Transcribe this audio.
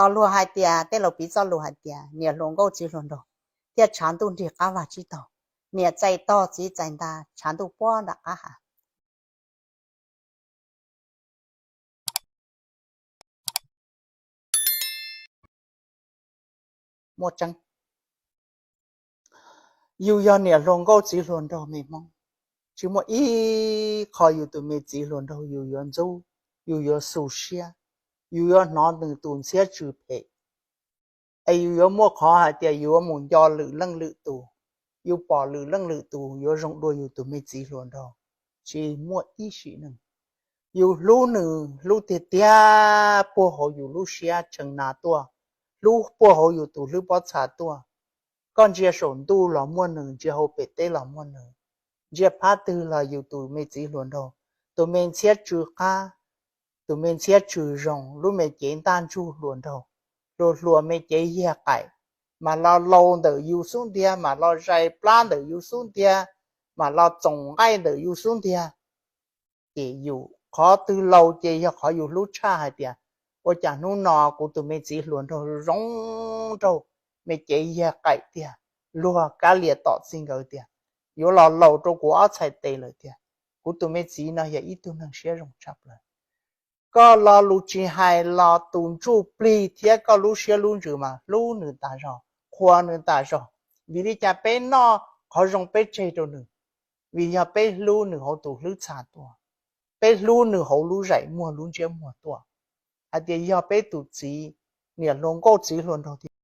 Lo lus hais tias, tej laus piv txoj lus hais tias niam hluas nkauj txiv hluas nraug, thiaj tshav ntuj nrig qab vag tsib taug. Niam txais tog txiv txais nta, tshav ntuj puag nram qab hav. Muaj tseeb. Yus yog niam hluas nkauj txiv hluas nraug me Hmoob, tsis muaj ib qho yus tus me txiv hluas nraug yus yuav ntxub, yus yuav xu siab, yus yuav hnov nws tus ntxhiab tsw phem, es yus yuav muaj qhov hais tias yus yuav mus nco lwm leej lwm tus, yus pom lwm leej lwm tus yuav zoo dua yus tus me txiv hluas nraug. Tsis muaj ib sim neej. Yus hlub nws hlub tiag tiag puag hauv yus lub siab tshee nas tuaj, hlub puag hauv yus tus hlwb pob txha tuaj. Koj ntsia saum ntuj los muaj nws, ntsia hauv pem teb los muaj nws, ntsia phab twg los yus tus me txiv hluas nraug, tus me ntxhiab tsw qab, tus me ntxhiab tsw zoo, lub me cev ntaj ntsug hluas nraug, hluas hluas me cev yiag qaim, mas los laus ntawm yus xub ntiag, mas los zais plab ntawm yus xub ntiag, mas los txoom nqaij ntawm yus xub ntiag. Ces yus qhov twg laus ces yog qhov yus hlub tshaj hais tias, ua cas hnub no kuv tus me txiv hluas nraug zoo nraug, me cev yiag qaim tiag, luag kab lias tom txij nkawm tiag, yuav los laus rau kuv ob txhais tes lawm tiag. Kuv tus me txiv no yog ib tug neeg siab zoo tshaj plaws. Koj lo lus tsis hais los tus ntsuj plig thiab koj lub siab lub ntsws mas hlub nws tas zog, qhuas nws tas zog. Vim li cas peb noj qhov zoo peb tseg rau nws? Vim yog peb hlub nws hauv tus hlwb txha tuaj, peb hlub nws hauv lub zais muag lub ntsiab muag tuaj. Hais tias yog peb tus txiv, niam hluas nkauj txiv hluas nraug tiag,